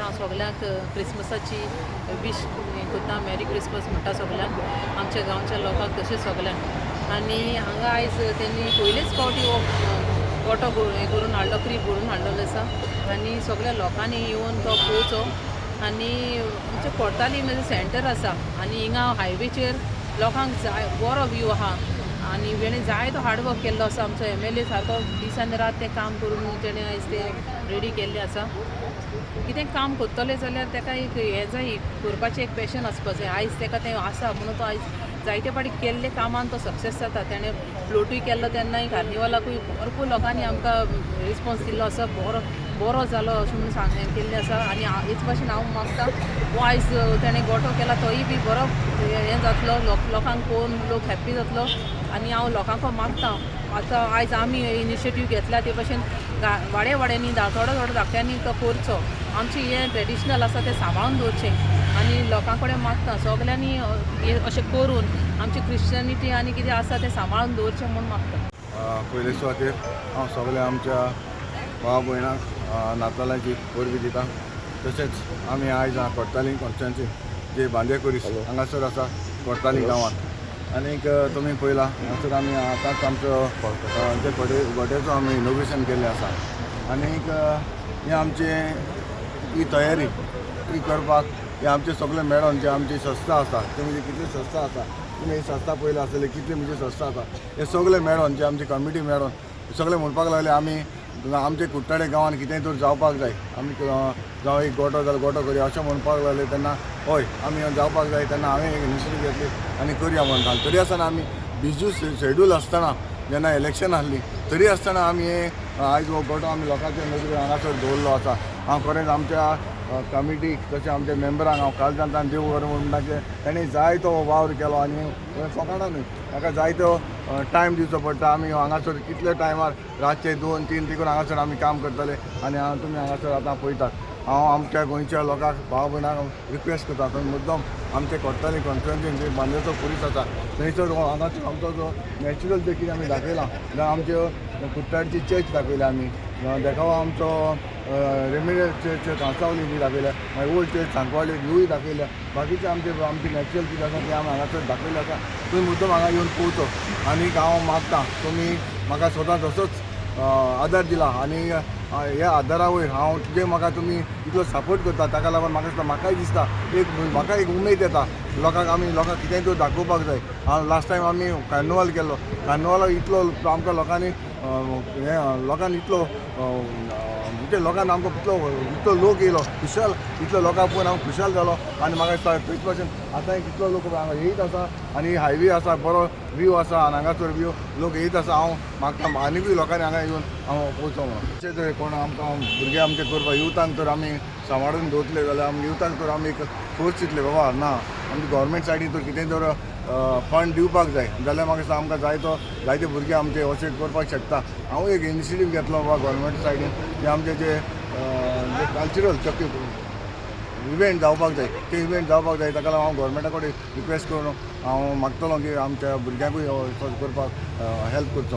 हांव सगल्यांक क्रिसमसाची वीश हें करता, मॅरी क्रिसमस म्हणटा सगल्यांक, आमच्या गांवच्या लोकांक तशेंच सगल्यांक. आनी हांगा आयज तेणी पयलेच फावटी हो गोटो हें करून हाडलो, क्रीब करून हाडलेलो आसा आनी सगल्या लोकांनी येवन तो पळोवचो. आनी आमच्या कोर्ताली म्हणजे सेंटर आसा आनी हिंगा हायवेचेर लोकांक जाय बरो व्यू आहा आनी तेणें जायतो हार्डवर्क केल्लो आसा. आमचो एमएलए सारको दीस आनी रात तें काम करून तेणें आयज तें रेडी केल्लें आसा. कितें काम करतलें जाल्यार तेका एक हें जाय, करपाचें एक पॅशन आसपा जाय. आयज तेका तें आसा म्हणून तो आयज जायते फावटी केल्ले कामान तो सक्सेस जाता. तेणें फ्लोटूय केल्लो तेन्नाय कार्निवालाकूय भरपूर लोकांनी आमकां रिस्पोन्स दिल्लो आसा, बरो बरो जालो अशें म्हणून सांग हें केल्लें आसा. आनी हेच भाशेन हांव मागता हो आयज तेणें गोटो केला तोय बी बरो हें जातलो, लोकांक पळोवन लोक हॅप्पी जातलो. आनी हांव लोकांक मागता आतां आयज आमी इनिशिएटीव घेतल्या ते भशेन वाड्या वाड्यांनी थोडो थोडो धाकट्यांनी तो करचो. आमचें हें ट्रेडिशनल आसा तें सांबाळून दवरचें आनी लोकां कडेन मागता सगल्यांनी हें अशें करून आमची क्रिश्चनिटी आनी कितें आसा तें सांबाळून दवरचें म्हूण मागता. पयले सुवातेर हांव सगल्या आमच्या भाव भयणांक नातालांची परबी दिता. तशेंच आमी आयज कोर्ताली कॉन्स्टिट्युएन्सी जे बांदेकुरीस हांगासर आसा कोर्ताली गांवांत आनीक तुमी पळयला हांगासर आमी आतांच आमचो जे गोट्याचो आमी इनोग्रेशन केल्लें आसा. आनीक हें आमचें ही तयारी ही करपाक हे आमचे सगळे मेळोन जे आमची संस्था आसा ती म्हणजे कितली संस्था आसा, तुमी ही संस्था पळयला आसतली कितली म्हणजे संस्था आसा, हे सगळे मेळोन जे आमची कमिटी मेळोन सगळे म्हणपाक लागले आमी आमचे कुट्टाळे गांवान कितेंय तर जावपाक जाय, आमी जावं एक गोटो जाल्यार गोटो करया अशें म्हणपाक लागले. तेन्ना हय आमी जावपाक जाय तेन्ना हांवें एक इनिशिएटीव घेतली आनी करया म्हणून सांगलें. तरी आसतना आमी बिजू शेड्यूल आसतना जेन्ना इलेक्शन आसली तरी आसतना आमी आयज हो गोटो आमी लोकांच्या नदरेन हांगासर दवरलो आसा. हांव खरेंच आमच्या कमिटीक तशें आमच्या मेंबरांक हांव कालजांतान देव बरें म्हणटा की ताणें जायतो वावर केलो आनी फकाणां न्हय ताका जायतो टायम दिवचो पडटा. आमी हांगासर कितले टायमार रातचे 2-3 तिकून हांगासर आमी काम करतले आनी हांव तुमी हांगासर आतां पळयतात. हांव आमच्या गोंयच्या लोकांक भाव भयणांक रिक्वेस्ट करता तुमी मुद्दम आमचे कोर्ताली कॉन्स्टिट्युएन्सीन जे बांदेचो पुलीस आसा थंयसर हांगासर आमचो जो नॅचरल जे कितें आमी दाखयलां, जावं आमच्यो कुट्टाळची चर्च दाखयल्या आमी, देखावो आमचो रेमेडियल चर्च कांसावली बी दाखयल्या, मागीर ओल्ड चर्च सांकवाळे ह्यूय दाखयल्या, बाकीचे आमचे आमचे नॅचरल कितें आसा तें आमी हांगासर दाखयलें आसा. तुमी मुद्दम हांगा येवन पळोवचो आनीक हांव मागता तुमी म्हाका स्वता तसोच आदार दिला आनी ह्या आदारा वयर हांव जे म्हाका तुमी इतलो सपोर्ट करता ताका लागून म्हाका दिसता, म्हाकाय दिसता एक म्हाका एक उमेद येता लोकांक आमी लोकांक कितेंय तर दाखोवपाक जाय. हांव लास्ट टायम आमी कार्निवाल केल्लो, कार्निवालाक इतलो आमकां लोकांनी हें लोकांनी इतलो म्हणजे लोकांनी आमकां इतलो इतलो लोक येयलो खुशाल, इतलो लोकांक पळोवन हांव खुशाल जालो आनी म्हाका दिसता तेच भाशेन आतां कितलो लोक हांगा येयत आसा आनी हायवे आसा, बरो व्यू आसा आनी हांगासर व्यू लोक येयत आसा. हांव म्हाका आनिकूय लोकांनी हांगा येवन हांव पळोवचो म्हणून. तशें तर कोण आमकां भुरगे आमचे करपाक युथांक तर आमी सांबाळून दवरतले जाल्यार आमी युथांक तर आमी एक फोर्स दितले बाबा ना आमच्या गव्हर्मेंट सायडीन तर कितेंय तर फंड दिवपाक जाय जाल्यार म्हाका दिसता आमकां जायतो जायते भुरगे आमचे अशें करपाक शकता. हांव एक इनिशिएटीव घेतलो बाबा गव्हर्मेंट सायडीन जे आमचे जे जे कल्चरल चक्की इव्हेंट जावपाक जाय ते इव्हेंट जावपाक जाय. ताका लागून हांव गव्हर्मेंटा कडेन रिक्वेस्ट करून हांव मागतलो की आमच्या भुरग्यांकूय करपाक हेल्प करचो.